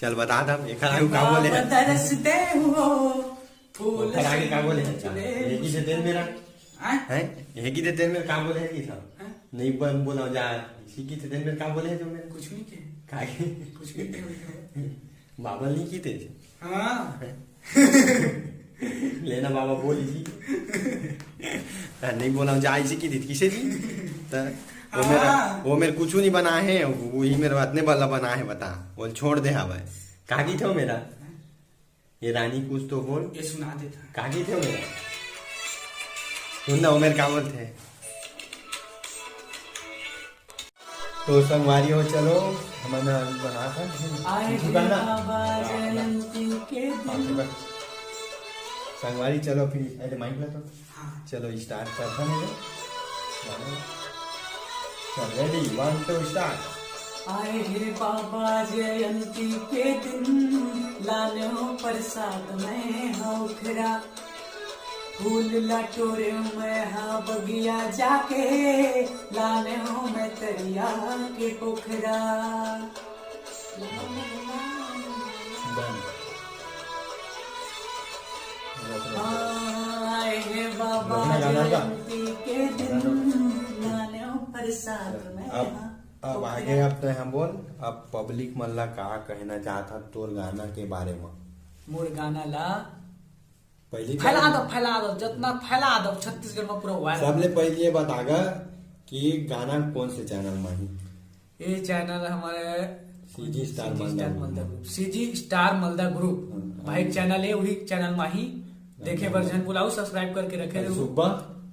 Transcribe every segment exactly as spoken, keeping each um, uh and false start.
चल बता दम, एखर आगू का बोले हे? दरस दे हो, फूल ओखर आगे का बोले हे? अच्छा, ये की दे तेल मेरा। हाँ? हैं? ये की दे तेल मेरा का बोले हे कि था? हाँ? नहीं बोल, बोला जा, इसी की दे तेल मेरा का बोले हे जो मेरा? कुछ नहीं के। का के? कुछ नहीं के। बाबा नहीं की तेज। हाँ। लेना बाबा बोल जी। हाँ, नहीं बोला जा इसी की दे किसे जी? त वो मेरा, हाँ। वो मेरे कुछ नहीं बना है, वही मेरे अतने वाला बना है, बता। वो छोड़ दे हवे। का की थे वो मेरा? ये रानी कुछ तो बोल। ये सुना देता। का की थे वो मेरा? सुन ना, वो मेरे का बोलते हैं? तो संगवारी हो, चलो, हमन बनात हन। आए हे बाबा जयंती के दिन। संगवारी, चलो फिर, अरे माइक ला तो। हाँ। चलो, start करता हूँ मैं। चलो, ready, one, two, start। आए हे बाबा जयंती के दिन, लाने हो प्रसाद में ओखरा। फूल ला टोरे मैं हा बगिया जाके, लाने हो मैं तरिया के पोखरा। Done। आए हे बाबा जयंती के दिन, लाने हो प्रसाद में। अब, अब आगे अब तैं हम बोल, अब public मन ला का कहना चाहत हस तोर गाना के बारे में? मोर गाना ला पहली फैला दो, फैला दो, जितना फैला दो, छत्तीसगढ़ में पूरा viral। सबले पहले ये बतागा कि गाना कौन से channel में ही? ये channel हमारे CG Star Malda group। CG Star Malda group। हाँ। भाई channel है, वही channel में ही। देखे बर झन भुलाओ, subscribe करके रखे रहो। सुबह?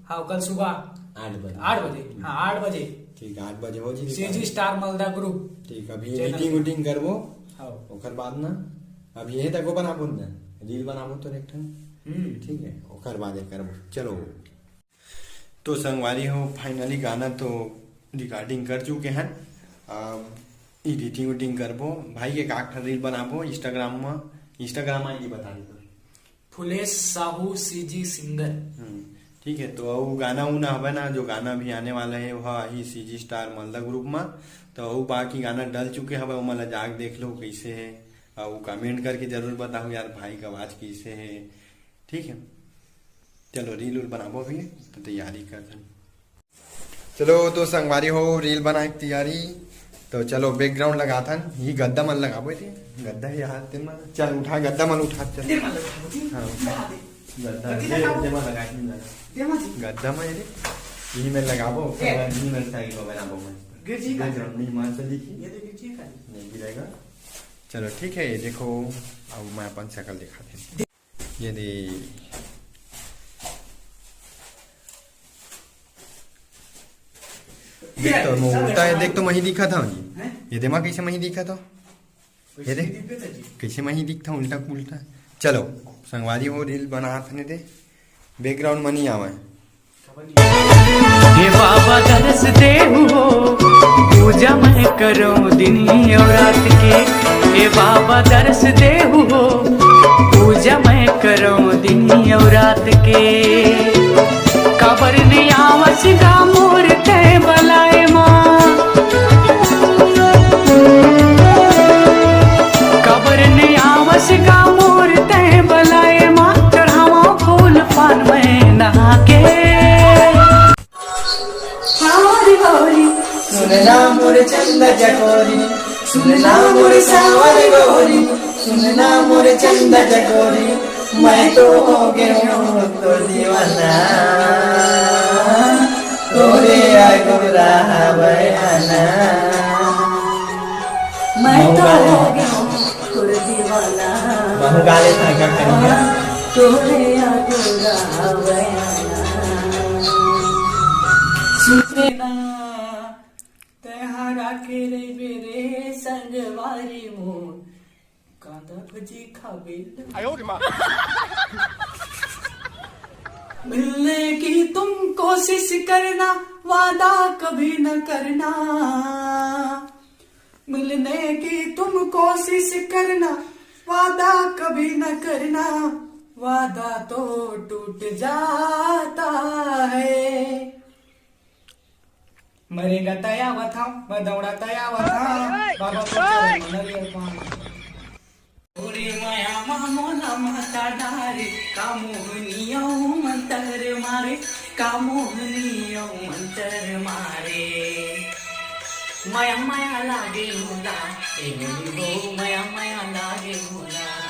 हाँ, कल सुबह आठ बजे। आठ बजे, हाँ, आठ बजे। ठीक, आठ बजे हो जी। CG Star Malda group। ठीक, अभी editing उटिंग करबो। हाँ। ओकर बाद ना, अब ये तको बनाबो ना, reel बनाबो तो एक ठन। हम्म। ठीक है, ओकर बाद ये करबो। चलो। तो संगवारी हो, finally गाना तो recording कर चुके हन। अब editing उटिंग करबो, भाई के का reel बनाबो Instagram में, Instagram ID बता देता। फुलेश साहू CG singer। हम्म, ठीक है, तो वो गाना उना हवे ना, जो गाना भी आने वाला है, वह ही CG Star मलदा group में। तो वो बाकी गाना डल चुके हवे, ओमन ला जाके देख लो कैसे है, और comment करके जरूर बताओ यार भाई का आवाज कैसे है, ठीक है। चलो reel उल बनाबो अभी, तो तैयारी कर। चलो तो संगवारी हो, reel बनाए के तैयारी। तो चलो background लगाथन, ये गद्दा मन लगाबो थे, गद्दा हे यार तेन मन। चल उठा गद्दा मन उठा, चल। हाँ, उठा। गद्दा, ये तेन मन लगा, ये लगा। गद्दा में ये, यही में लगाबो, यही में side में बनाबो मैं। गिर जी का? Background नहीं मान से दिखी। ये तो गिर जी का? नहीं गिरेगा। चलो ठीक है, ये देखो, अब मैं अपन शकल दिखा देता। ये दे। देख तो, मैं उल्टा है, देख तो, मैं ही दिखा था जी। हैं? ये दे, मैं कैसे मैं ही दिखा था? ये दे, कैसे मैं ही दिखता हूँ, उल्टा पुल्टा। चलो, संगवारी हो, reel बनात हन दे, background में नहीं आवे। हे बाबा दरस देहु हो, पूजा मैं करूं दिन और रात के। हे बाबा दरस देहु हो, पूजा मैं करूं दिन और रात के। काबर नइ आवस गा मोर तैं बलाए मा, काबर नइ आवस गा मोर तैं बलाए मा, चढ़ावा फूल पान मैं नहा के। हावरी गौरी, सुनना मोर चंदा चकोरी, सुनना मोर सावर गौरी, सुनना मोर चंदा चकोरी, मैं तो हो गया हूँ तो दीवाना, तोरे आगो रहा बयाना। मैं तो हो गया हूँ तोर दीवाना। महू गा ले था क्या करेंगे? तोरे आगो रहा बयाना। सुनना, तैं हा राखे रहिबे रे संगवारी मोर, कांदा भजी खाबे। आयो रे माँ। मिलने की तुम कोशिश करना, वादा कभी न करना। मिलने की तुम कोशिश करना, वादा कभी न करना, वादा तो टूट जाता है। मरेगा तया वथा, मैं दौड़ा तया वथा, बाबा को चरण में नरियर पान। माया मा मोला मता डारे, का मोहनी अउ मंतर मारे, का मोहनी अउ मंतर मारे। माया माया लागे मोला, ए मोरी हो, माया माया लागे मोला।